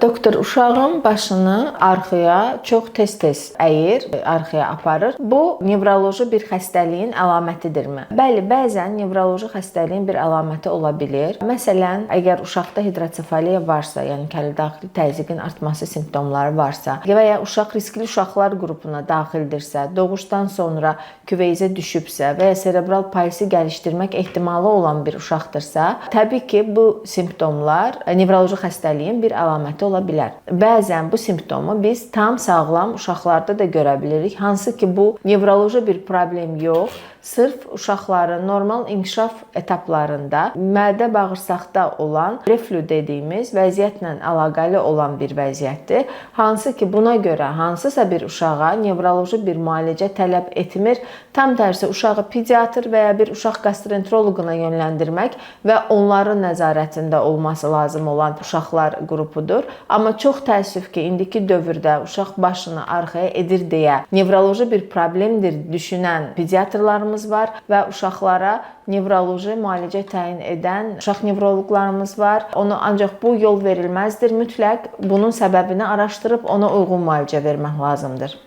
Doktor, uşağın başını arxaya çox tez-tez əyir, arxaya aparır. Bu nevroloji bir xəstəliyin əlamətidirmi? Bəli, bəzən nevroloji xəstəliyin bir əlaməti ola bilir. Məsələn, əgər uşaqda hidrosefaliya varsa, yəni kəllədaxili təzyiqin artması simptomları varsa və ya uşaq riskli uşaqlar qrupuna daxildirsə, doğuşdan sonra küveyzə düşübsə və ya serebral palsi gəlişdirmək ehtimalı olan bir uşaqdırsa, təbii ki, bu simptomlar nevroloji xəstəliyin bir əlaməti ola bilər. Bəzən bu simptomu biz tam sağlam uşaqlarda da görə bilirik. Hansı ki, bu nevroloji bir problem yox, sırf uşaqların normal inkişaf etaplarında mədə bağırsaqda olan reflü dediyimiz vəziyyətlə əlaqəli olan bir vəziyyətdir. Hansı ki, buna görə hansısa bir uşağa nevroloji bir müalicə tələb etmir. Tam tərsi uşağı pediatr və ya bir uşaq gastroenteroloquna yönləndirmək və onların nəzarətində olması lazım olan uşaqlar qrupudur. Amma çox təəssüf ki, indiki dövrdə uşaq başını arxaya edir deyə nevroloji bir problemdir düşünən pediatrlarımız var və uşaqlara nevroloji müalicə təyin edən uşaq nevroloqlarımız var. Onu ancaq bu yol verilməzdir. Mütləq bunun səbəbini araşdırıb ona uyğun müalicə vermək lazımdır.